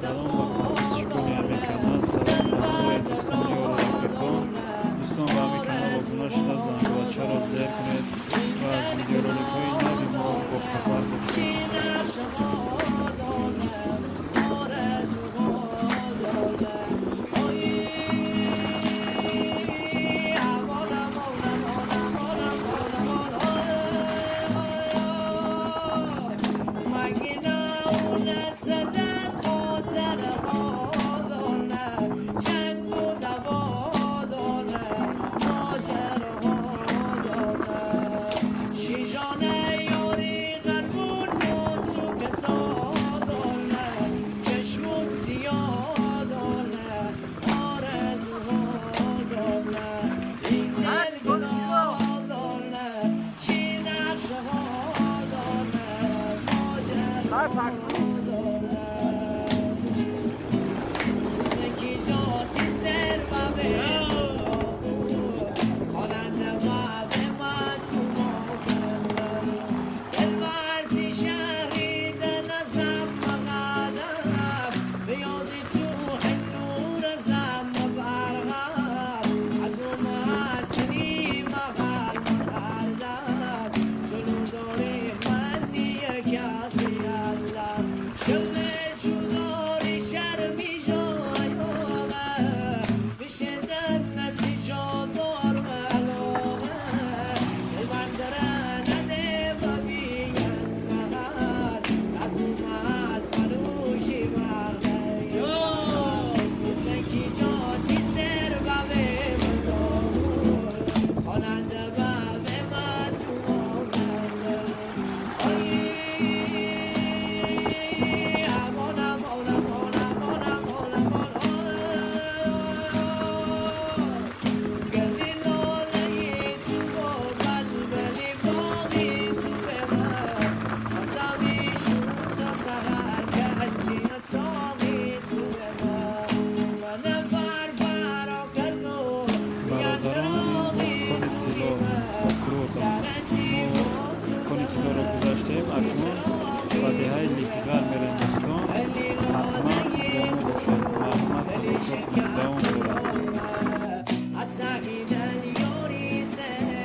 Салом ба подписчикони ҳамин канал, салом ба ҳамаи дӯстони ёру рафиқон. Дӯстон, ба ҳамин канал обуна шуда, зангулачаро зер кунед ва аз видеороликҳои нави мо бохабар бошед.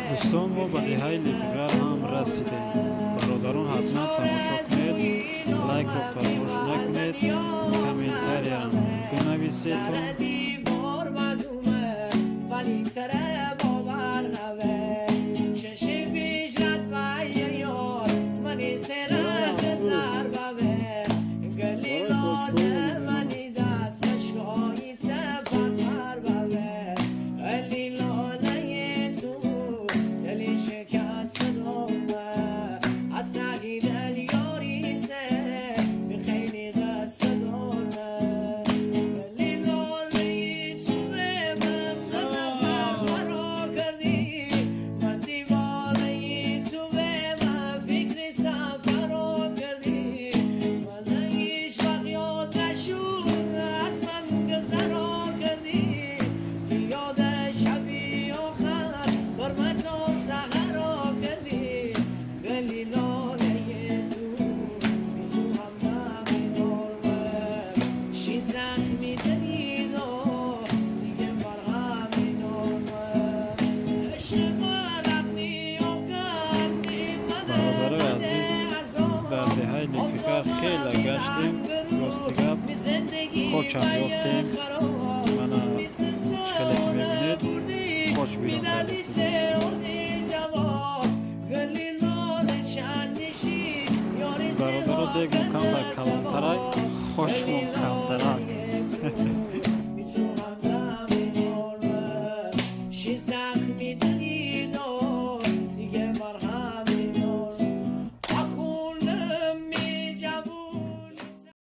Дӯстон, мо ба деҳаи Лифиғар ҳам расидем. Бародарон, ҳатман тамошо кунед, лайкро фаромӯш накунед, комментариям бинависетон. Хеле гаштем, рости гап хочам ёфтем. Мана хеле ки мебинед, хоч берун кардастем. Бародаро, дег мукам ба калонтарак, хошмон камтарак.